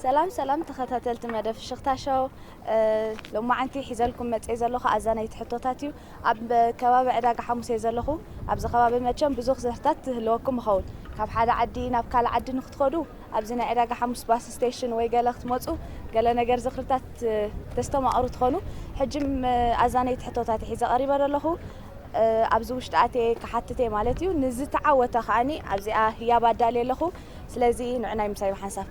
ሰላም ሰላም ተኸታተልቲ መደብ ፍሽኽታ ሾው። እ፣ ሎማዓንቲ ሒዘልኩም መፅየ ዘለኹ ኣዛነይቲ ሕቶታት እዩ። ኣብ ከባቢ ዕዳጋ ሓሙስ እየ ዘለኹ። ኣብዚ ከባቢ መቸም ብዙሕ ዝኽርታት ትህልወኩም ይኸውን። ካብ ሓደ ዓዲ ናብ ካልእ ዓዲ ንክትኸዱ ኣብዚ ናይ ዕዳጋ ሓሙስ ባስ ስቴሽን ወይ ገለ ክትመፁ ገለ ነገር ዝኽርታት፣ እ፣ ተስተማቕሩ ትኾኑ። ሕጂ ም-፣ ኣዛነይቲ ሕቶታት ሒዘ ቀሪበ ዘለኹ። እ፣ ኣብዚ ውሽጢ ኣትየ ክሓትት እየ ማለት እዩ። ንዝተዓወተ ከኣኒ ኣብዚኣ ህያብ ኣዳልየ ኣለኹ። ስለዚ ንዑ ናይ ምሳይ ብሓንሳብ።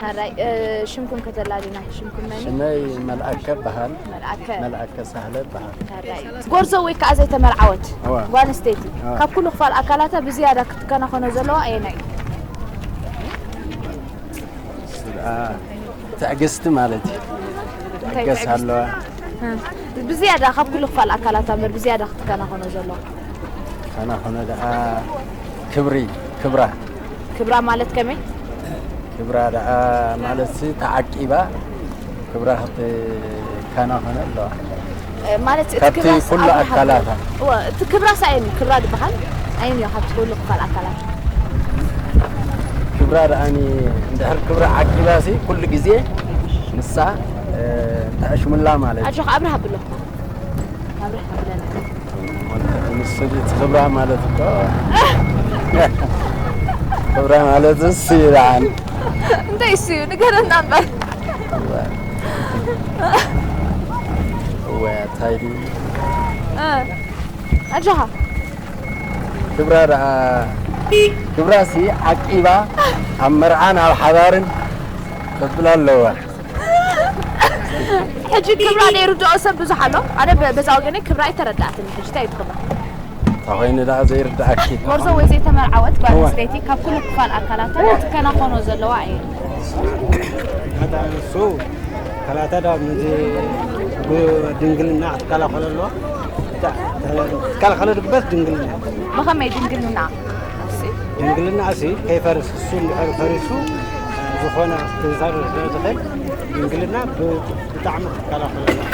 ሕራይ፣ እ፣ ሽምኩም ከተላልና፣ ሽምኩም መን? ሽመይ መልኣከ በሃል። መልኣከ። መልኣከ ሳህለ በሃል። ሕራይ። ጎርዞ ወይ ከዓ ዘይተመርዓወት እዋ። ጓል ኣንስተይቲ እዋ። ካብ ኩሉ ክፋል ኣካላታ ብዝያዳ ክትከናኸኖ ዘለዋ ኣየናይ? እሱ ደኣ ትዕግስቲ ማለት እዩ። እንታይ ትዕገስ ትዕግስቲ? ኣለዋ። እ፣ ብዝያዳ ካብ ኩሉ ክፋል ኣካላታ እምበር ብዝያዳ ክትከናኸኖ ዘለዋ? ከናኸኖ ደኣ ክብሪ፣ ክብራ። ክብራ ማለት ከመይ? ክብራ ደኣ ማለት ተዓቂባ ክብራ ክትከናኸኖ ኣለዋ። እ፣ ማለት እቲ ካብቲ ክብራስ ኩሉ ኣብርሃ ኣካላታ። እወ፣ እቲ ክብራስ ኣየን እዩ? ክብራ ዝበሃል ኣየን እዩ ካብቲ ኩሉ ክፋል ኣካላት? ክብራ ደኣኒ እንድሕር ክብራ ዓቂባሲ ኩሉ ግዜ ንሳ፣ እ፣ ተዕሽሙላ ማለት እዩ። ኣጆኻ ኣብርሃ ብሎ። ኣብርሃ ብለና። ንሱ እቲ ክብራ ማለት እኮ ክብራ ማለት እሱ እዩ ደኣኒ። እንታይ እሱ እዩ? ንገረና እምበር። እወ፣ እንታይ ድዩ? እ፣ ኣጆኻ። ክብራ ደኣ፣ ክብራሲ ዓቂባ ኣብ መርዓን ኣብ ሓዳርን ተብላ ኣለዋ። ሕጂ ክብራ ዘይርድኦ ሰብ ብዙሕ ኣሎ። ኣነ በ-፣ በዛ ወገነይ ክብራ ኣይተረድኣትኒ። ሕጂ እንታይ እዩ ትኽብራ? እንታይ ኮይኑ ደኣ ዘይርድኣኪ? ጎርዞ ወይ ዘይተመርዓወት ጓል እወ። ኣንስተይቲ ካብ ኩሉ ክፋል ኣካላታ ክትከናኸኖ ዘለዋ እየ። ኣታ እሱ ከላታ ዳ ነዚ ብድንግልና ክትከላኸሎ ኣለዋ። እታ ትከላኸሎ ድግበስ ድንግልና። ብኸመይ ድንግልና? ድንግልና እሲ ከይፈርስ፣ እሱ እንድሕር ፈሪሱ ዝኾነ ክዛረብ ስለ ዝኽእል ድንግልና ብ-፣ ብጣዕሚ ክትከላኸሎ ኣለዋ።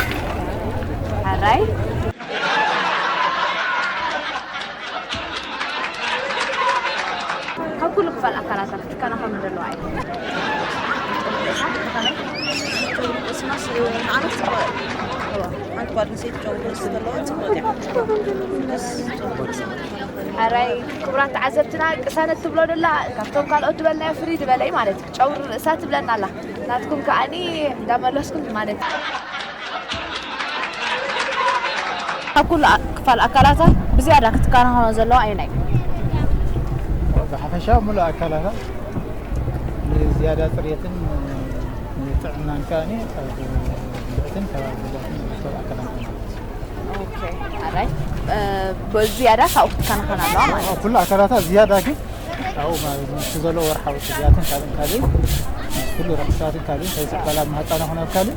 ሕራይ። ካብ ኩሉ ክፋል ኣካላታ ክትከናኸኑ ዘለዋ እየ። ርእስናስ ንዓመት ጽቡቕ እዩ። እዋ፣ ሓንቲ ጓል ኣንስተይቲ ጨጉሪ ርእሲ ዘለዋ ጽቡቕ እያ። ደስ ጽቡቕ። ሕራይ ክቡራት ተዓዘብትና፣ ቅሳነት ትብሎ ደላ ካብቶም ካልኦት ዝበልናዮ ፍርይ ዝበለ እዩ ማለት እዩ። ጨጉሪ ርእሳ ትብለና ኣላ። ናትኩም ከኣኒ እንዳመለስኩም ማለት እዩ። ካብ ኩሉ ኣ-፣ ክፋል ኣካላታ ብዝያዳ ክትከናኸኖ ዘለዋ ኣየናይ? ብሓፈሻ ሙሉእ ኣካላታ ንዝያዳ ጽሬትን ንጥዕናን ከኣኒ ካብ ብልዕትን ካብ ብልዕትን ዝፍጠሩ ኣካላት ማለት እዩ። ኦኬ፣ ኣራይ። እ፣ ብዝያዳ ካብኡ ክትከናኸን ኣለዋ ማለት እዩ። ኩሉ ኣካላታ ዝያዳ ግን ኣብኡ ማለት እዩ። ምስቲ ዘሎ ወርሓዊ ጽግያትን ካልእን ካልእን፣ ምስ ኩሉ ረኽስታትን ካልእን፣ ከይስሕበላ ኣብ ማህጻና ኾነ ኣብ ካልእ፣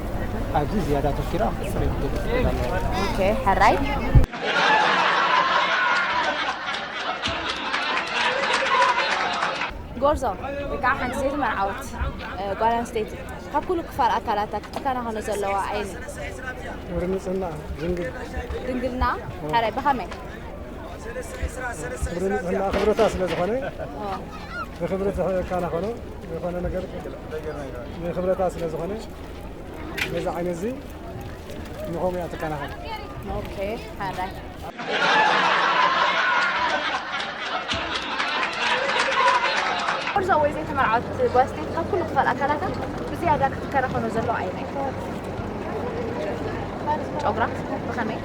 ኣብዚ ዝያዳ ኣተኪራ ኣብ ጽሬት ክትገብር ትኽእል ኣለዋ። ኦኬ፣ ሕራይ። ጎርዞ፣ ወይ ከዓ ሓንቲ ዘይተመርዓወት፣ እ፣ ጓል ኣንስተይቲ፣ ካብ ኩሉ ክፋል ኣካላታ ክትከናኸኖ ዘለዋ ኣየን እዩ? ክብሪ ንጽህና፣ ድንግል። ድንግልና? ኦ። ሕራይ፣ ብኸመይ? ክብሪ ንጽህና፣ ክብረታ ስለ ዝኾነ፣ ኦ። ብክብሪ ትከናኸኖ፣ ዝኾነ ነገር ንክብረታ ስለ ዝኾነ፣ ነዚ ዓይነት እዚ ንኸምኡ እያ ትከናኸን። ኦኬ፣ ሓራይ። ጎርዞ ወይ ዘይተመርዓወት ጓል ኣንስተይቲ ካብ ኩሉ ክፋል ኣካላታ ብዝያዳ ክትከናኸኖ ዘለዋ ኣየናይ? ጨጉራ ብኸመይ?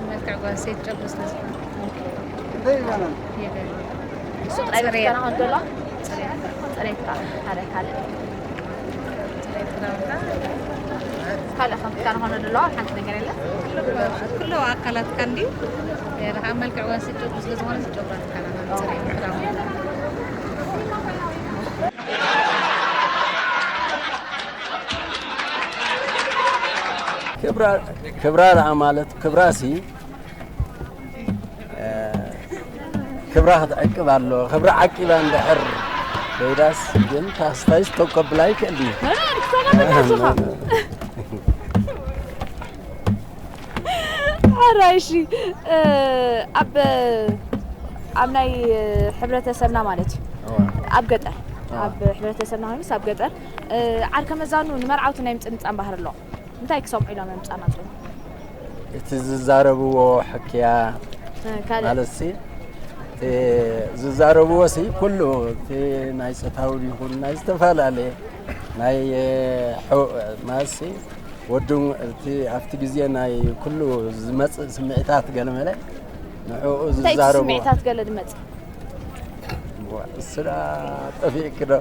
መልክዕ ጓል ኣንስተይቲ ጨጉሪ ስለ ዝኾነ። ኦኬ። እንታይ ይባላል? የለን። እሱ ጥራይ እዩ ጽሬት። ክትከናኸን ዘለዋ? ጽሬት። ጽሬት ከዓ ሓደ ካልእ። ጽሬት ክዳውንታ። ካልእ ከም ክትከናኸኖ ዘለዋ ሓንቲ ነገር የለን? ኩሉ፣ ኩሉ ኣካላትካ እንድዩ። ያለ ከዓ መልክዕ ጓል ኣንስተይቲ ጨጉሪ ስለ ዝኾነ ጨጉራ ትከናኸን። ጽሬት ክዳውንታ። ክብራ ደኣ ማለት ክብራሲ ክብራ ክትዕቅብ ኣሎ። ክብራ ዓቂባ እንድሕር ከይዳስ ግን ታስታይስ ተቀብላ ኣይክእልን እዩ። ኣራይሺ ኣብ ኣብ ናይ ሕብረተሰብና ማለት እዩ ኣብ ገጠር ኣብ ሕብረተሰብና ኮይኑስ ኣብ ገጠር ዓርከ መዛኑ ንመርዓውቲ ናይ ምፅንፃን ባህር ኣለዎ። እንታይ ክሰምዑ ኢሎም እዮም ህፃናት? እቲ ዝዛረብዎ ሕክያ ማለት ሲ ዝዛረብዎ ሲ ኩሉ እቲ ናይ ፆታዊ ይኹን ናይ ዝተፈላለየ ናይ ማለት ሲ ወዱ እቲ ኣብቲ ግዜ ናይ ኩሉ ዝመፅእ ስምዒታት ገለመለ ንዕኡ ዝዛረብዎ ስምዒታት ገለ ዝመፅእ እሱ ዳ ጠፊእክ ዶ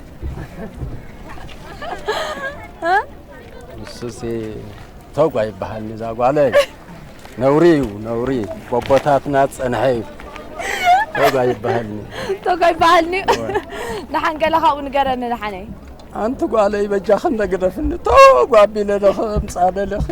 ንሱሲ ቶጓ ይበሃልኒ እዛ ጓለይ ነውሪ እዩ ነውሪ ቦቦታትና ዝፀንሐ እዩ ቶጓ ይበሃልኒ ቶጓ ይበሃልኒ ደሓን ገለ ካብኡ ንገረኒ ደሓነይ ኣንቲ ጓለይ በጃኺ እንደግደፍኒ ቶጓ ኣቢለ ዶ ከምፃ ደለኺ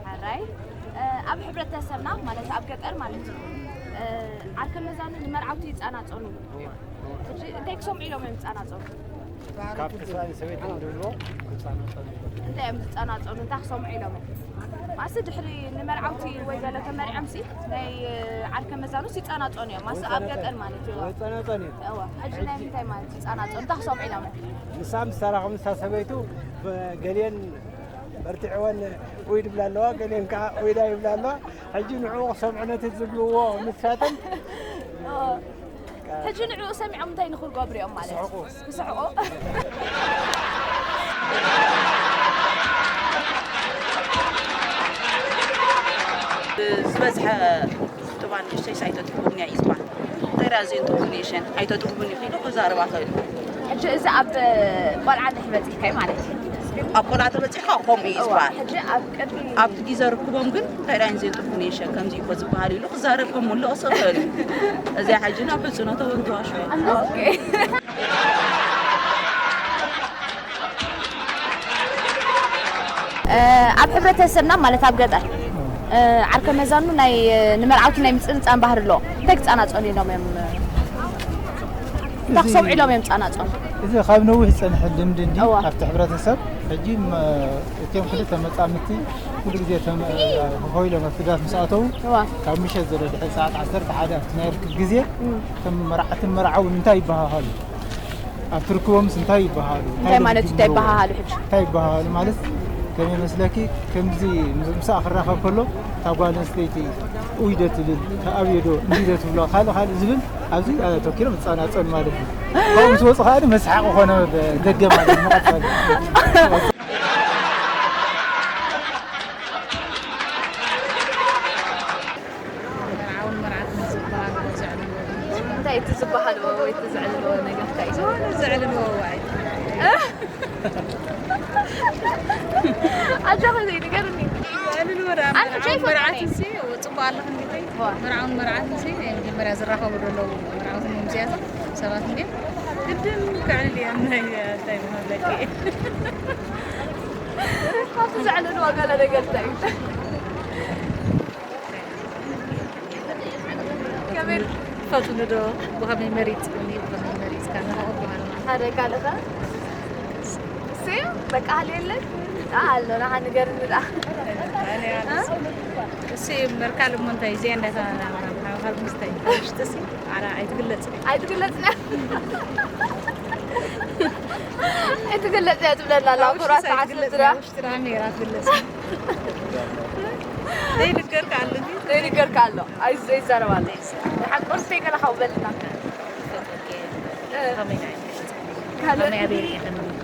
ሕራይ ኣብ ሕብረተሰብና ማለት ኣብ ገጠር ማለት እዩ ዓርከ መዛኑ ንመርዓውቲ ይፃናፀኑ ሕጂ እንታይ ክሰምዑ ኢሎም እዮም ይፃናፀኑ ካብቲ ሰብኣይ ሰበይቲ ዝብልዎ ክፃናፀኑ እንታይ እዮም ዝፃናፀኑ እንታይ ክሰምዑ ኢሎም እዮም ማሲ ድሕሪ ንመርዓውቲ ወይ ገለ ተመሪዖም ሲ ናይ ዓርከ መዛኑስ ይፃናፀኑ እዮም ማሲ ኣብ ገጠር ማለት እዩ ይፃናፀኑ እዮም እዋ ሕጂ ናይ ምንታይ ማለት ይፃናፀኑ እንታይ ክሰምዑ ኢሎም እዮም ንሳ ምስ ተራኸቡ ንሳ ሰበይቱ ገሊአን በርቲዕወን ኡይ ድብላ ኣለዋ ገሊአን ከዓ ኡይዳ ይብላ ኣለዋ ሕጂ ንዕኡ ክሰምዑ ነቲ ዝብልዎ ምሳተን ሕጂ ንዕኡ ሰሚዖም እንታይ ንክገብሩ እዮም ማለት ክስሕቁ ዝበዝሐ ጥባ ንእሽተይስ ኣይተጥቡን እያ እዩ ዝበሃል። እንታይ ደኣ እዚአን ጥቡ ንእሸን ኣይተጥቡን እዩ ኢሉ ክዛረባ ክእል እዩ። ሕጂ እዚ ኣብ ቆልዓ እንድሕር በፂሕካዩ ማለት እዩ። ኣብ ቆልዓ ተበፂሕካ ከምኡ እዩ ዝበሃል። ሕጂ ኣብ ቅድሚ ኣብቲ ግዜ ርክቦም ግን እንታይ ደኣ እዚአን ጥቡ ንእሸን ከምዚ እኮ ዝበሃል ኢሉ ክዛረብ ከም ምልቕሶ ክእል እዩ። እዚኣ ሕጂ ናብ ሕፅኖ ተወርድዋ ሽወ። ኣብ ሕብረተሰብና ማለት ኣብ ገጠር ዓርከ መዛኑ ናይ ንመርዓውቲ ናይ ምፅንፃን ባህሪ ኣለዎ እንታይ ክፃናፀኑ ኢሎም እዮም እንታይ ክሰምዑ ኢሎም እዮም ፃናፀኑ እዚ ካብ ነዊሕ ዝፀንሐ ልምዲ እንዲ ኣብቲ ሕብረተሰብ ሕጂ እቶም ክልተ መፃምድቲ ኩሉ ግዜ ኮይሎም ኣብ ስዳት ምስ ኣተው ካብ ምሸት ዘሎ ድሕሪ ሰዓት ዓሰርተ ሓደ ኣብቲ ናይ ርክብ ግዜ እቶም መርዓትን መርዓውን እንታይ ይበሃሃሉ ኣብቲ ርክቦምስ እንታይ ይበሃሉ እንታይ ማለት እንታይ ይበሃሃሉ ሕጂ እንታይ ይበሃሃሉ ማለት ከመይ መስለኪ ከምዚ ምሳኣ ክራኸብ ከሎ እታ ጓል ኣንስተይቲ ኡይ ዶ ትብል ተኣብዮ ዶ እንዲ ዶ ትብሎ ካልእ ካልእ ዝብል ኣብዚ ኣተኪሮም ይፃናፀኑ ማለት እዩ ካብኡ ምስ ወፁ ከዓ መስሓቂ ኮነ ደገ ማለት መቐፀሊ መርዓውን መርዓትን ዝበሃሉ ዘዕልልዎ እንታይ እቲ ዝበሃልዎ ወይ እቲ ዘዕልልዎ ነገር እንታይ እዩ? ዝኾነ ዘዕልልዎ ዋዒ ኣጆኺ ዘይንገርኒ ዘዕልልዎ ደኣ ኣነ መርዓውን መርዓትን ሲ ጽቡቕ ኣለኽን ዲኺ? መርዓውን መርዓትን ሲ ናይ መጀመርያ ዝራኸቡ ዘለዉ መርዓውትን መምስያትን ሰባት እንድዮም ግድን ከዕልል እየን ናይ እንታይ ምሃለኪ ካብቲ ዘዕልልዎ ገለ ነገር እንታይ እዩ? ከመይ ትፈትኒ ዶ ብኸመይ መሪፅኒ ብኸመይ መሪፅካ ንኸቕበሃል ሓደ ካልእኸ እሱ በቃ ሃልየለን ኣሎ ናኻ ንገርኒ ዳ እሱ መርካል እሞ እንታይ እዚኣ እንዳተናናኻል ምስታይ ውሽጥሲ ኣራ ኣይትግለፅ ኣይትግለፅና ኣይትግለፅ እያ ትብለና ኣላ ኩራት ሰዓት ስድራ ውሽጥና ሜራ ትግለፅ ዘይንገርካ ኣለኒ ዘይንገርካ ኣሎ ኣይዘይዛረብ ኣሎ ሓቆርስተይ ገለ ካብበልና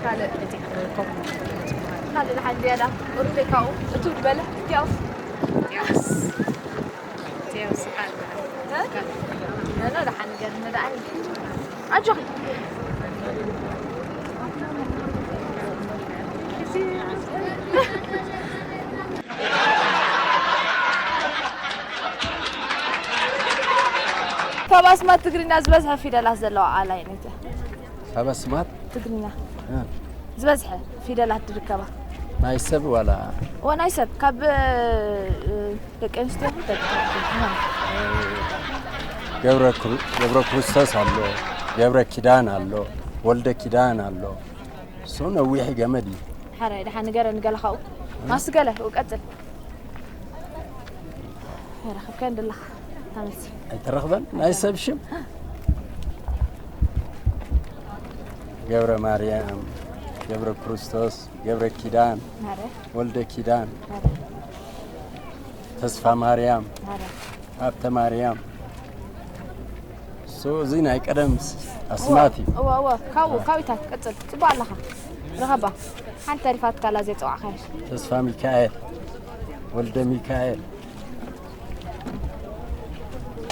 ካልእ ካልእ ንሓንቲ ያዳ ቁርተይ ካብኡ እቱ በለ ያው የውስኻል። እ? ነኖ ደሓን ገርኒ ደኣ። ኣጆኺ። ካብ ኣስማት ትግርኛ ዝበዝሐ ፊደላት ዘለዋ ቃል ኣየነይቲ እያ? ካብ ኣስማት ትግርኛ እ። ዝበዝሐ ፊደላት ዝርከባ። ናይ ሰብ ዋላ? ኦ፣ ናይ ሰብ። ካብ፣ እ፣ ደቂ ኣንስትዮ ይኹን ደቂ ተባዕትዮ ይኹን። ገብረ ክሩ-፣ ገብረ ክርስቶስ ኣሎ፣ ገብረ ኪዳን ኣሎ፣ ወልደ ኪዳን ኣሎ። እሱ ነዊሕ ገመድ እዩ። ሓራይ፣ ደሓን ንገረኒ ገለ ካብኡ። ማስ ገለ፣ ቀጽል። ኣይረኸብካዮን ደለኻ። ተመሲ። ኣይተረኽበን? ናይ ሰብ ሽም? ገብረ ማርያም፣ ገብረ ክርስቶስ፣ ገብረ ኪዳን፣ ኣረ፣ ወልደ ኪዳን፣ ኣረ፣ ተስፋ ማርያም፣ ኣረ፣ ሃብተ ማርያም። ሶ፣ እዚ ናይ ቀደም ስ-፣ ኣስማት እዩ። እወ፣ እወ፣ ካብኡ፣ ካብኢታት ቀጽል። ጽቡቕ ኣለኻ። ርኸባ። ሓንቲ ተሪፋትካ ኣላ ዘይጸዋዕካያ። ተስፋ ሚካኤል፣ ወልደ ሚካኤል።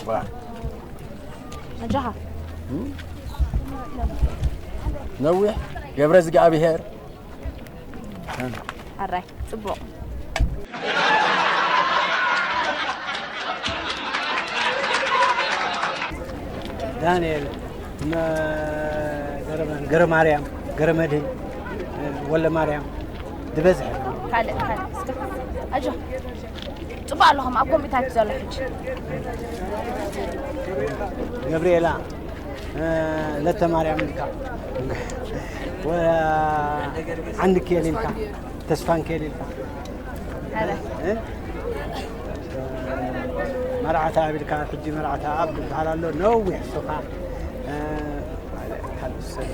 ዋ። ኣጆኻ። እም? ነዊሕ ገብረ ዝግኣብሄር። ኣራይ፣ ጽቡቕ። ዳንኤል፣ መ-፣ ገረ-፣ ገረ ማርያም፣ ገረ መድህን፣ ወለ ማርያም፣ ዝበዝሐ። ካልእ፣ ካልእ፣ እስከ፣ ኣጆ። ጽቡቕ ኣለኹም፣ ኣብ ኮምፒውተር ዘሎ ሕጂ። ገብርኤላ፣ እ፣ ለተ ማርያም ኢልካ። ወ-፣ ዓንድኪኤል ኢልካ። ተስፋንኪኤል ኢልካ። ኣረ። እ? መርዓታ ኣብ ኢልካ፣ ሕጂ መርዓታ ኣብ ዝበሃል ኣሎ፣ ነዊሕ ሱኻ። እ፣ ካልእ ሰብ።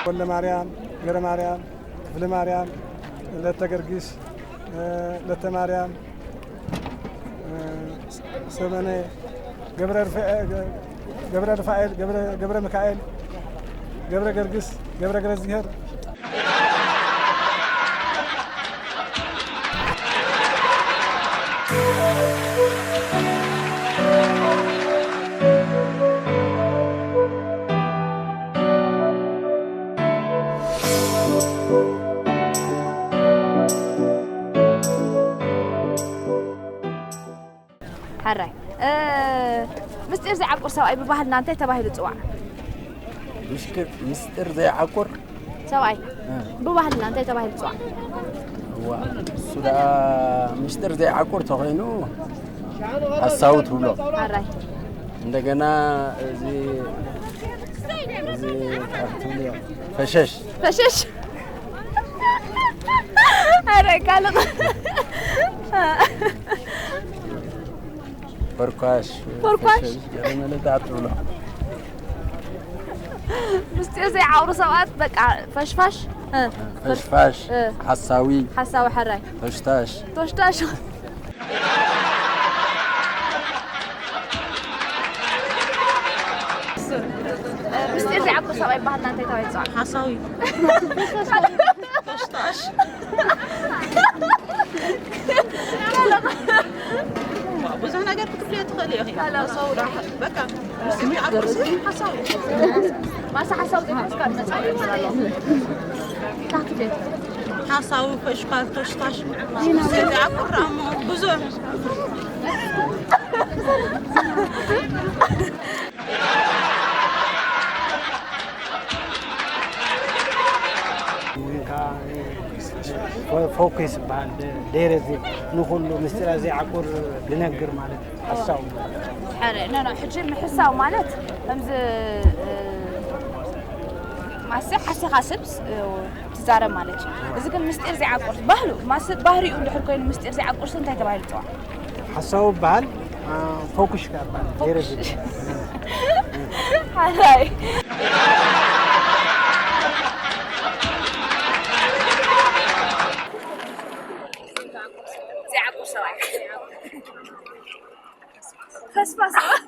ወልደ ማርያም፣ ገረ ማርያም፣ ክፍለ ማርያም፣ ለተ ገርጊስ፣ እ፣ ለተ ማርያም፣ እ፣ ሰመነ፣ ገብረ ርፋኤ-፣ ገ-፣ ገብረ ርፋኤል፣ ገብረ፣ ገብረ ሚካኤል፣ ገብረ ገርግስ፣ ገብረ ገረዝጊሄር። ሕራይ። እ፣ ምስጢር ዘይዓቁር ሰብኣይ ብባህልና እንታይ ተባሂሉ ይጽዋዕ? ምሽክር-፣ ምስጢር ዘይዓቁር? ሰብኣይ እ። ብባህልና እንታይ ተባሂሉ ይጽዋዕ? እዋ፣ እሱ ደኣ ምስጢር ዘይዓቁር ተኾይኑ ሓሳዊ ትብሎ። ሕራይ። እንደገና እዚ፣ እዚ እንታይ ትብልዮ? ፈሸሽ። ፈሸሽ። ኧረ ካልእ። ፈርኳሽ። ፈርኳሽ። ፈሸሽ ገለ መለ ኣትብሎ። ምስጢር ዘይዓውሩ ሰባት በቃ ፈሽፋሽ። እ፣ ፈሽፋሽ፣ እ። ሓሳዊ። ሓሳዊ ሕራይ። ቶሽታሽ። ቶሽታሽ። ምስጢር ዘይዓቁር ሰብኣይ ባህልና እንታይ ተባሂሉ ይጽዋዕ? ሓሳዊ። ቶሽታሽ። ብዙሕ ነገር ክትብልዮ ትኽእሊ ኢኺ። ሓሳዊ ዶ? በቃ፣ ምስጢር ዘይዓቁር ሰብ ሓሳዊ። ማሳ ሓሳዊ ዘይኮንስ ካብ መጻኢ ይመጽእ ኣሎ። እንታይ ክትብልዮ ትኽእሊ? ሓሳዊ፣ ፈሽኳል፣ ቶሽታሽ። ምስጢር ዘይዓቁር ደኣ እሞ ብዙሕ። ፎ-፣ ፎኩስ ይበሃል። ደ-፣ ደረዚ ንኹሉ ምስጢራት ዘይዓቁር ዝነግር ማለት እዩ። ሓሳዊ። ሕረ፣ ኖ፣ ኖ፣ ሕጂ ምሕሳው ማለት ከምዚ፣ እ፣ ማሰ ሓሲኻ ሰብ ስ-፣ እ፣ ትዛረብ ማለት እዩ። እዚ ግን ምስጢር ዘይዓቁር ባህሉ፣ ማሰ ባህሪኡ እንድሕር ኮይኑ ምስጢር ዘይዓቁር ሰብ እንታይ ተባሂሉ ይጽዋዕ? ሓሳዊ ይበሃል። አ፣ ፎኩሽ ይበሃል። ፎኩሽ። ደረዚ። ሓራይ። ዘይዓቁር ሰብኣይ። ተስፋ ሰብኣይ።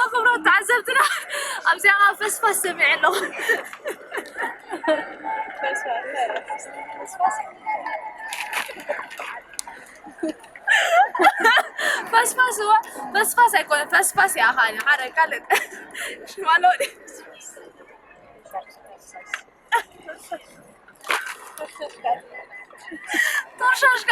ኣኽብሮት ተዓዘብትና፣ ኣብዚኣ ኸዓ ፈስፋስ ሰሚዐ ኣለኹ። ፈስፋስ እዋ፣ ፈስፋስ ኣይኮነን፣ ፈስፋስ እያ ኸዓ። ሓረቃ ለቀ ሽማሎ ቶርሻሽካ።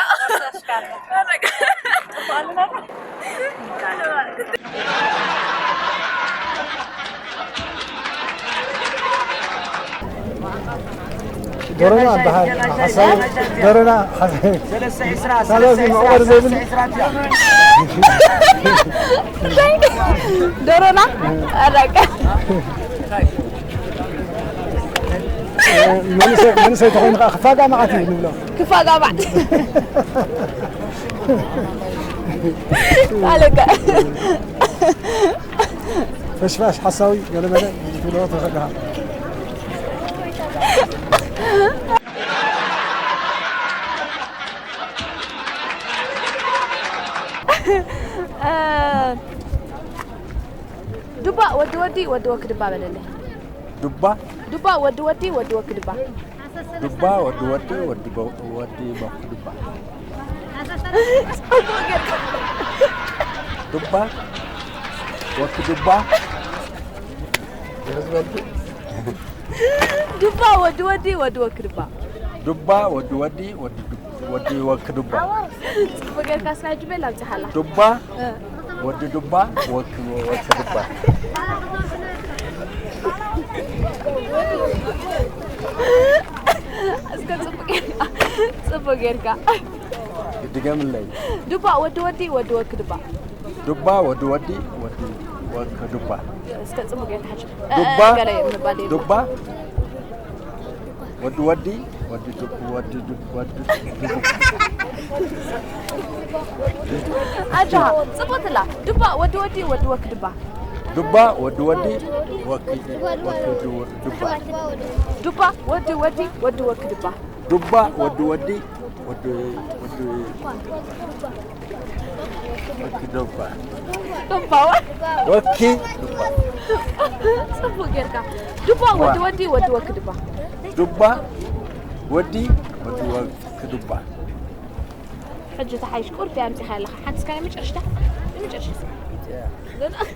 ዶሮና በሃል ሓሳብ ዶሮና ሓሳብ ሰለስተ ዕስራ፣ ሳላዚ ሰለስተ ዕስራ፣ መዕቆሪ ዘይብል ሰለስተ ዕስራ ድያ? ዶሮና ኣረቀ መንእሰይ መንእሰይ ተኾይኑ ከዓ ክፋጋ መዓት እዩ ንብሎ። ክፋጋ መዓት ኣለቀ ፈሽፋሽ ሓሳዊ ገለመለ ትብሎ ትኽእል ኢኻ። ዱባ ወዲ ወዲ ወዲ ወክድባ በለለይ። ዱባ ዱባ ወዲ ወዲ ወዲ ወክድባ። ዱባ ወዲ ወዲ ወዲ በ- ወዲ በኩ ዱባ ዱባ ወክ ዱባ ዱባ ወዲ ወዲ ወዲ ወክድባ። ዱባ ወዲ ወዲ ወዲ ዱ- ወዲ ወክ ዱባ ጽቡቅ ጌርካ ስራ ጅበል ኣብጽሓላ። ዱባ ወዲ ዱባ ወክ ወክ ዱባ እስከ ጽቡቅ ጌርካ ጽቡቅ ጌርካ ድገምለይ ዱባ ወዲ ወዲ ወዲ ወክድባ። ዱባ ወዲ ወዲ ወዲ ወክ ዱባ እስከ ጽቡቅ ጌርካ ሓጭ ዱባ ገለ ምባል የብሉ። ዱባ ወዲ ወዲ ወዲ ዱብ ወዲ ዱብ ወዲ ዱብ ኣጃ ጽቡቅ ትላ ዱባ ወዲ ወዲ ወዲ ወክድባ። ዱባ ወዲ ወዲ ወክ ወክ ዱ- ዱባ ዱባ ወዲ ወዲ ወዲ ወክድባ። ዱባ ወዲ ወዲ ወዲ ወዲ ወኪ ዱባ ዱባዋ ወኪ ጽቡቅ ጌርካ ዱባ ወዲ ወዲ ወዲ ወክድባ። ዱባ ወዲ ወዲ ወኪ ዱባ ሕጂ ተሓይሽ ቁርፊ ኣምጺኻ ኣለኻ። ሓንቲ እስካ ናይ መጨረሽታ ናይ መጨረሽታ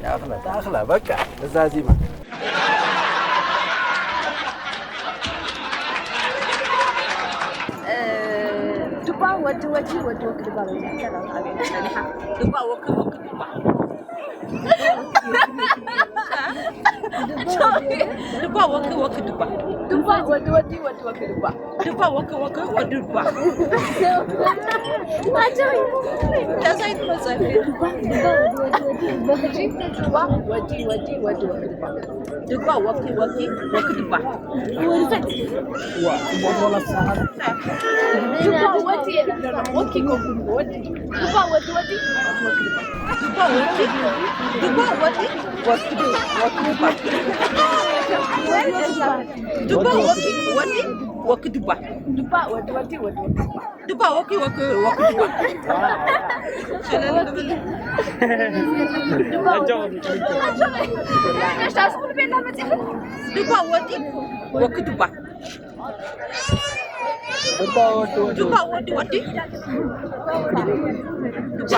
ተኣኽላ ተኣኽላ በቃ እዛ ዚማ ዱባ ወዲ ወዲ ወዲ ወክድባ በዚኣ ከላ ኣብ ጸኒሓ ዱባ ወኪ ወክድባ ዱባ ወኪ ወክድባ ዱባ ወዲ ወዲ ወዲ ወክድባ ዱባ ወኪ ወኪ ወዲ ዱባ ዱባ ወዲ ወዲ ወዲ ወክድባ ዱባ ወኪ ወኪ ወክድባ ዱባ ወዲ ወኪ ወክድባ ወዲ ዱባ ወዲ ወዲ ዱባ ወዲ ወክድባ ዱባ ወዲ ወዲ ወክድባ ዱባ ወዲ ወዲ ወዲ ወክድባ ዱባ ወኪ ወክ ወክድባ ዱባ ወዲ ወክድባ ዱባ ወዲ ወዲ ዱባ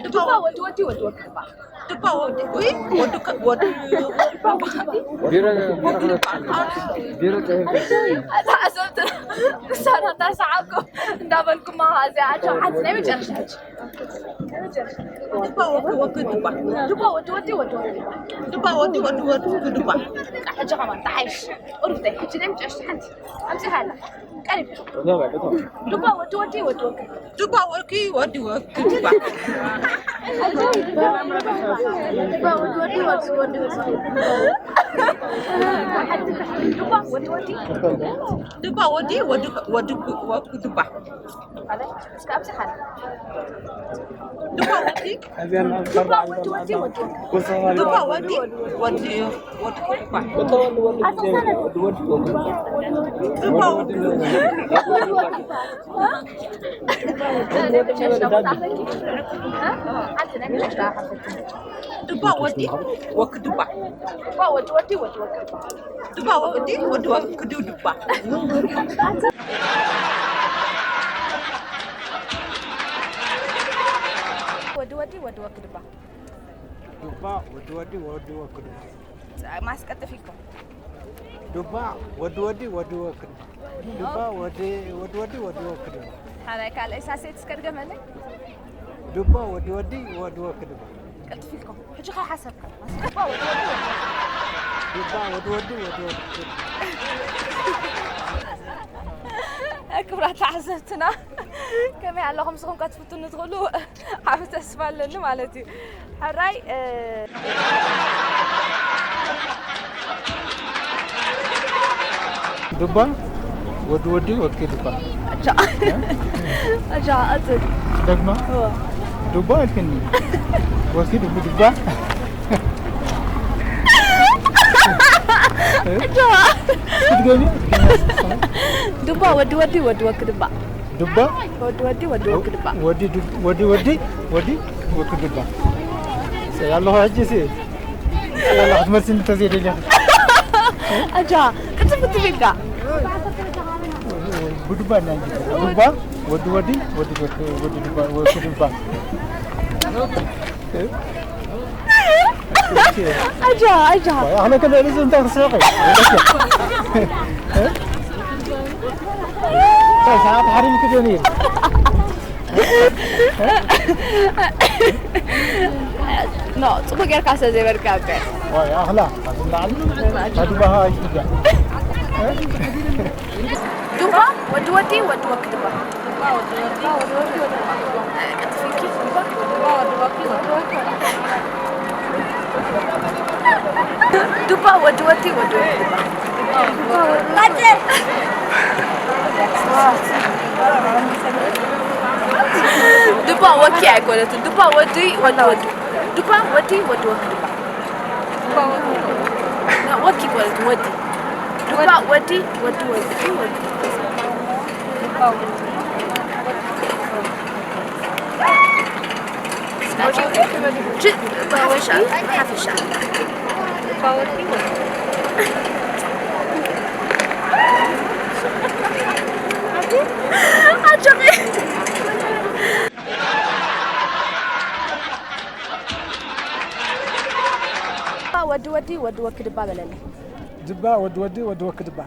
ዱባ ወዲ ወዲ ወዲ ወክድባ ዱባ ወዲ ወይ ወዲ ከ- ወዲ ቢሮ ቢሮ ቢሮ ጠይቅ ኣተሓሰብቲ ንሳና እንዳሰዓብኩ እንዳበልኩማ እዚኣ ኣጆ ሓንቲ ናይ መጨረሻ ሕጂ ዱባ ወኪ ወኪ ዱባ ዱባ ወዲ ወዲ ወዲ ወዲ ዱባ ወዲ ወዲ ወዲ ወኪ ዱባ ሕጂ ከማን ተሓይሽ ቁርብተይ ሕጂ ናይ መጨረሻ ሓንቲ ኣምፂኻ ኣላ ቀሪብ ዱባ ወዲ ወዲ ወዲ ወዲ ዱባ ወኪ ወዲ ወኪ ዱባ ዱባ ወዲ ወዲ ወዲ ወዲ ዱባ ወዲ ወዲ ዱባ ወዲ ወዲ ወዲ ወኪ ዱባ እስከ ኣምፂኻ ኣላ ዱባ ወዲ ዱባ ወዲ ወዲ ወዲ ወዲ ዱባ ወዲ ወዲ ወዲ ዱባ ዱባ ወዲ ወዲ ወዲ ዱባ ዱባ ወዲ ወክዱባ። ዱባ ወዲ ወዲ ወክዱባ። ዱባ ወዲ ወዲ ወክዱባ። ወዲ ወዲ ወዲ ወክዱባ። ዱባ ወዲ ወዲ ወዲ ወክዱባ። ማስቀጥፍ ኢልኩም። ዱባ ወዲ ወዲ ወዲ ወክዱባ። ዱባ ወዲ ወዲ ወዲ ወዲ ወክዱባ። ሓራይ ካልኣይ ሳሴት እስከ ድገመለይ። ዱባ ወዲ ወዲ ወዲ ወክዱባ። ቅልጥፍ ኢልኩም። ሕጂ ከይሓሰብካ። ዱባ ወዲ ወዲ ወዲ ወክዱባ። ዱባ ወዲ ወዲ ወዲ ወክዱባ። ክብራት ተዓዘብትና ከመይ ኣለኹም? ንስኹም ከ ትፍትኑ ትኽእሉ ዓቢ ተስፋ ኣለኒ ማለት እዩ። ሕራይ፣ እ፣ ዱባ ወዲ ወዲ ወኪ ዱባ። ኣጃ። ኣጃ፣ ኣጽል። ደግማ? እወ። ዱባ ኣልክኒ። ወኪ ዱቡ ዱባ። ኣጃ። ክትገሚ? ዱባ ወዲ ወዲ ወዲ ወኪ ዱባ። ዱባ ወዲ ወዲ ወዲ ወክድባ። ወዲ ዱ-፣ ወዲ ወዲ ወዲ ወክድባ። ያለኹ ሕጂ ሲ ያለኹ ክትመልስኒ እንተዘይደልያ። ኣጃ፣ ቅልጥፍ ክትብል ኢልካ። ብዱባ እና እንጂ። ዱባ ወዲ ወዲ ወዲ ወክ-፣ ወዲ ዱባ ወክድባ። ኣጃ፣ ኣጃ። ኣነ ከለ እዚ እንታይ ክስሕቕ እዩ? ሰዓት ሓሪምኪ ዶ ነይሩ? ኖ፣ ጽቡቅ ጌርካ ስለ ዘይበልካ እኮ። ዋይ፣ ኣኽላ፣ ኣብዚ ላዕሊ፣ ኣድባሃ ኣይትብዳ። ዱባ፣ ወዲ ወዲ፣ ወዲ ወክድባ። ዱባ፣ ወዲ ወዲ፣ ወዲ ወክድባ። ዱባ ወኪ ኣይኮነትን። ዱባ ወዲ፣ ወዲ፣ ወዲ። ዱባ ወዲ፣ ወዲ፣ ወዲ፣ ዱባ። ወኪ ማለት ወዲ። ዱባ ወዲ፣ ወዲ፣ ወዲ፣ ወዲ። ጅ-፣ ብሓፈሻ፣ ብሓፈሻ። ኣጆኺ። ወዲ ወዲ ወዲ ወክድባ በለለይ። ድባ ወዲ ወዲ ወዲ ወክድባ።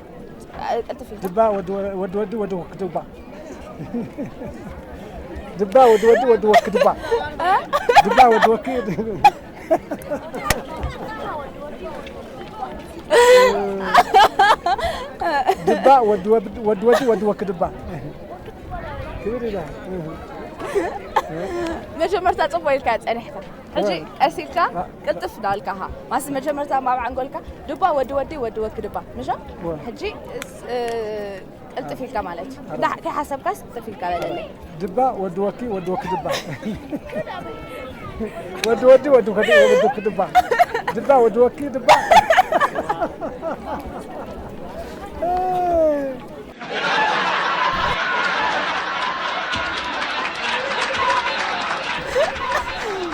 እ፣ ቅልጥፍ ኢልካ። ድባ ወዲ ወ-፣ ወዲ ወዲ ወዲ ወክድባ። ድባ ወዲ ወዲ ወዲ ወክድባ። ድባ ወዲ ወኪ-፣ ድባ ወዲ ወድ-፣ ወዲ ወዲ ወዲ ወክድባ። ክብር ኢላ። መጀመርታ ጽቡቅ ኢልካ ጸኒሕካ። ሕጂ እ። ቀስ ኢልካ እ። ቅልጥፍ እንዳበልካ ሃ። ማስ መጀመርታ ኣብ ዓንጎልካ ድባ ወዲ ወዲ ወዲ ወክድባ። ምሻ? ወ። ሕጂ ስ-፣ እ፣ ቅልጥፍ ኢልካ ማለት እዩ። ኣረ። እንዳ-፣ ከይሓሰብካስ ቅልጥፍ ኢልካ በለለይ። ድባ ወዲ ወኪ ወዲ ወክድባ። ወዲ ወዲ ወዲ ወዲ ወክድባ። ድባ ወዲ ወኪ ድባ።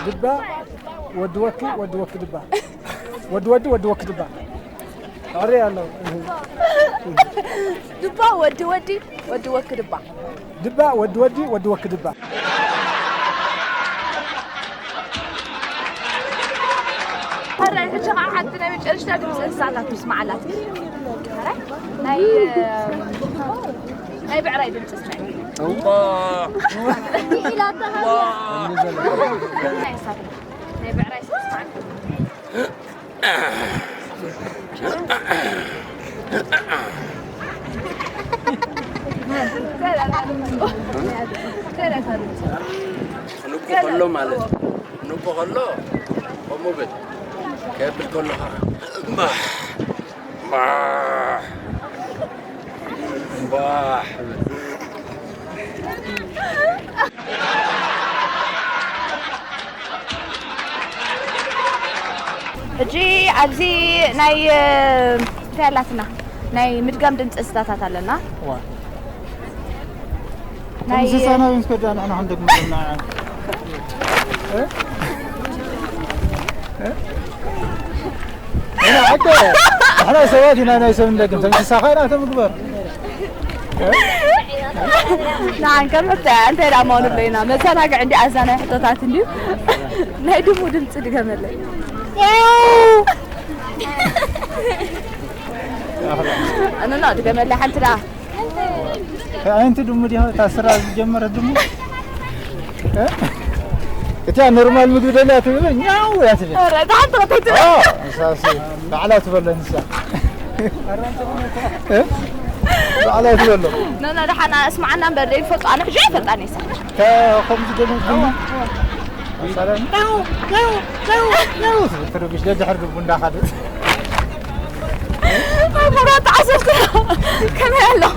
ድባ ወዲ ወኪ ወዲ ወኪ ድባ። ወዲ ወዲ ወዲ ወኪ ድባ። ኣረ ያለው። ድባ ወዲ ወዲ ወዲ ወኪ ድባ። ድባ ወዲ ወዲ ወዲ ወኪ ድባ። ሕራይ፣ ሕጂ ኸዓ ሓንቲ ናይ መጨረሽታ ድምፂ እንስሳታት ምስማዓላት። ሕራይ፣ ናይ፣ ናይ ብዕራይ ድምፂ ስማዕ። እዋ። ኢላታ። እዋ። ናይ እንስሳት፣ ናይ ብዕራይ ስማዕ። ንቁ ከሎ ማለት፣ ንቁ ከሎ ከምኡ ብል፣ ከብል ከሎ ኸዓ፣ ባሕ፣ ባሕ፣ ባሕ። ሕጂ ኣብዚ ናይ፣ እንታይ ኣላትና? ናይ ምድጋም ድምፂ እንስሳታት ኣለና። እዋ። ናይ እንስሳና ዊንስ ከዳ ንሕና ክንደግመና። እ? እ? ኢና፣ ሓቂ፣ ንሕና ሰባት ኢና ናይ ሰብ ንደግም፣ ሰብ እንስሳ ኸ ኢና ተምግበር። እ? ንዓን ከም እንታይ፣ እንታይ ደኣ ምዃኑ ብለና፣ መዘናግዒ እንዲ ኣዛ ናይ ሕቶታት እንድዩ። ናይ ድሙ ድምፂ ድገመለይ። ኣነ፣ ኖ፣ ድገመለይ ሓንቲ ደኣ። ኣንቲ ድሙ ዲኻ እታ ስራ ዝጀመረት ድሙ? እ? እቲኣ ኖርማል ምግቢ ደልያ ትብል፣ ኛው እያ ትብል። ኧረ፣ እታ ሓንቲ ኸተይ ትብል። ኣዎ፣ ንሳ ሲ ባዕላ ትበሎ ንሳ። እ? ባዕላ ትበሎ። ኖ፣ ኖ፣ ደሓን ኣስምዓና እምበር፣ ዘይፈልጦ ኣነ ሕጂ ኣይፈልጣን እየ። እታ ከምዚ ደልያ ድሙ? መሳለን፣ ኛው፣ ኛው፣ ኛው፣ ኛው ትብል ትርብሽ፣ ደድሕር ድቡ እንዳኸደት። መብራት ዓሰርተ ከመይ ኣለኹ?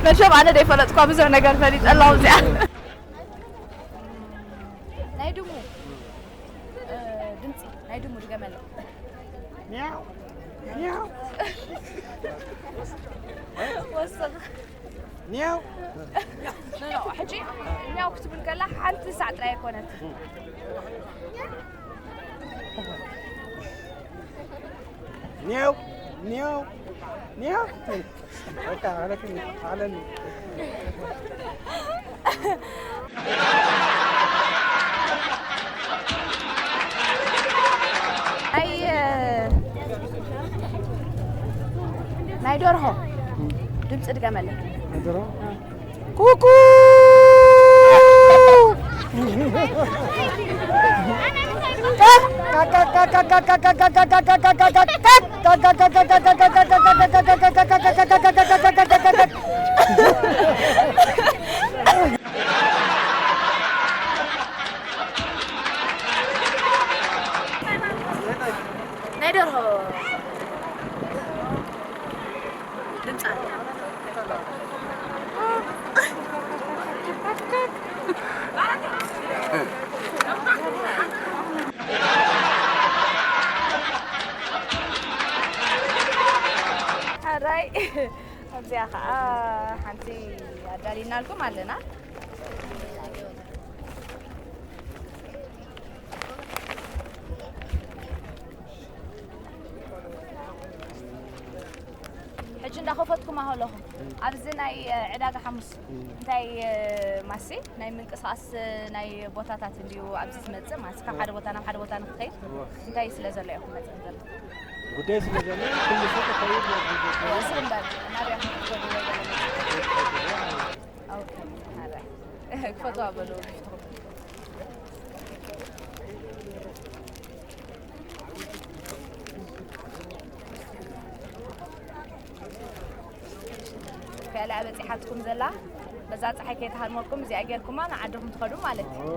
መቸም ኣነ ደይፈለጥኳ ብዙሕ ነገር ፈሊጠ ኣለኹ እዚኣ። ናይ ድሙ፣ እ፣ ድምፂ ናይ ድሙ ድገመለይ። ሚያው፣ ሚያው። ወስኽ። ኒያው። ኖ፣ ኖ፣ ሕጂ ኒያው ክትብል ከላ ሓንቲ ሳዕ ጥራይ ኣይኮነትን። ኒያው፣ ኒያው፣ ኒያው። በቃ፣ ኣለኒ፣ ኣለኒ። ኣይ፣ ናይ ደርሆ ድምፂ ድገመለይ። ናይ ደርሆ? እ። ኩኩ! ናይ ደርሆ ድምፃ። ሕራይ፣ ኣብዚኣ ኸዓ ሓንቲ ኣዳሊናልኩም ኣለና። ሕጂ እንዳኸፈትኩም ኣለኹም። ኣብዚ ናይ፣ እ፣ ዕዳጋ ሓሙስ እንታይ፣ እ፣ ማሲ ናይ ምንቅስቓስ፣ እ፣ ናይ ቦታታት እንድዩ ኣብዚ ዝመጽእ ማሲ ካብ ሓደ ቦታ ናብ ሓደ ቦታ ንክትኸይድ እንታይ ስለ ዘሎ ኢኹም መጽእ ዘሎ? ጉዳይ ስለ ዘሎ ኩሉ ሰብ ክኸይድ ነው። እወ፣ ንስኹም በል ናበይ ኢኹም ክትኸዱ ወይ ገለ መጽእ? ኦኬ፣ ኣረ። ክፈትዋ በሉ፣ ቢፍትኹም። ከላ በፂሓትኩም ዘላ፣ በዛ ፀሓይ ከይትሃርመኩም፣ እዚኣ ጌርኩማ ንዓድኹም ትኸዱ ማለት እዩ።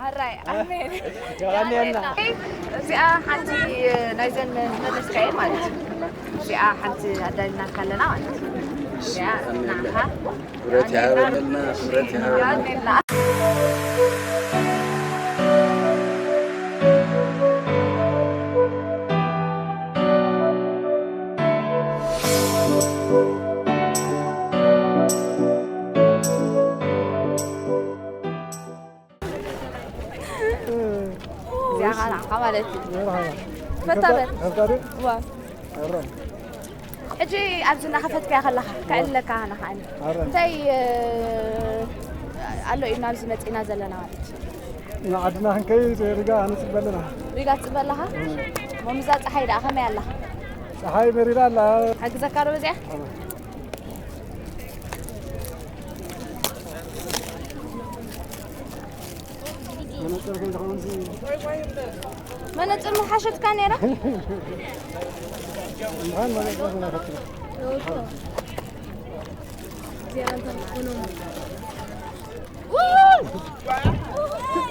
ኣራይ፣ ኣሜን። የቐንየልና። እዚኣ ሓንቲ ናይዘን ዝመለስካየ ማለት እዩ። እዚኣ ሓንቲ ኣዳሊና ካለና ማለት እዩ። እዚኣ ንዓኻ። ክብረት ይሃበልና፣ ክብረት ይሃበልና። የቐንየልና። እዚኣ ኸኣ ንዓኻ ማለት እዩ። መርሓባ። ፈታ በል። ከብታ ዶ? እዋ። ኣረ። ሕጂ ኣብዚ እናኸፈትካያ ከለኻ፣ ከዕልለካ ኣነ ኸኣ። ኣረ። እንታይ፣ እ፣ ኣሎ ኢልና ኣብዚ መጺእና ዘለና ማለት እዩ? ንዓድና ክንከይድ ሪጋ ንጽበ ኣለና። ሪጋ ትጽበ ኣለኻ? እም። እሞ ምስዛ ጸሓይ ደኣ ከመይ ኣላ? ጸሓይ መሪራ ኣላ። ሓግዘካ ዶ በዚኣ? ኣረ። መነጽር ከም ዝኾነ ሲ- መነጽር ምሓሸትካ ነይራ? እንኳን መነጽር ዝናፈትካ።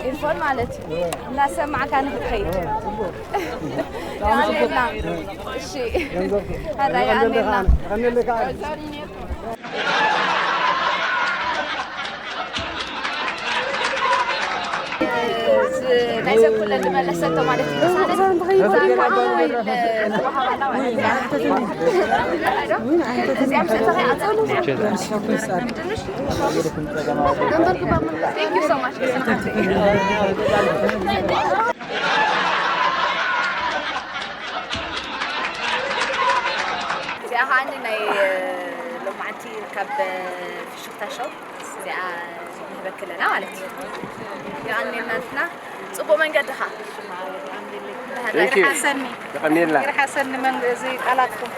ኢርፎን ማለት እዩ። እናሰማዕካ ንኽትኸይድ። እሺ። ገንዘብ። ኧረ የቐንየልና። የቐንየልካ። እዚ ናይዘን ኩለን ዝመለሰቶ ማለት እዩ። ቅሳነት እዛ ካብ ሞባይል ዝተዋህባና ማለት እዩ። እዚኣ ምስ እተኸይ ኣንጸር ትንሽ Thank you so much። እዚኣ ከዓኒ ናይ ሎማዓንቲ ካብ ፍሽኽታ ሾው እዚኣ ንህበኪ ኣለና ማለት እዩ። የቐንየልና ንሕና። ጽቡቕ መንገድኻ። Thank you። ይርሓሰኒ። የቐንየልና። ይርሓሰኒ መን-፣ እዚ ቃላትኩም።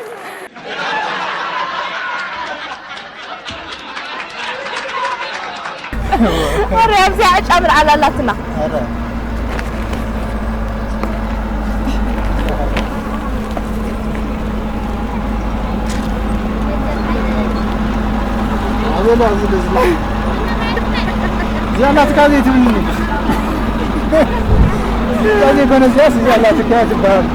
ወረ ኣብዚኣ ዕጫ ምልዓል ኣላትና። ኧረ። ኣበላ ኣብዚ ደስ ዝብል። እዚኣ ናትካ ዘይትብልኒ። እዚኣ ዘይኮነ እዚኣስ እዚኣ ናትካ እያ ትበሃል።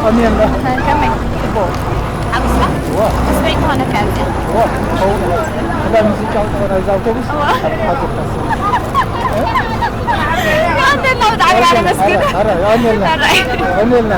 ከመይ ኣሎ? ከመይ? ጽቡቕ። ሓጎስካ? እዋ። ተስፋ ይኾነካ ኣብዚ? እዋ። ክዳን ምስ ጫውታ ናይዛ ኣውቶቡስ? እዋ። ሓጎስካ። የቐንየልና ብጣዕሚ ኣረ፣ ኣመስግን። ኣረ፣ ኣረ፣ የቐንየልና። ኣረ። የቐንየልና።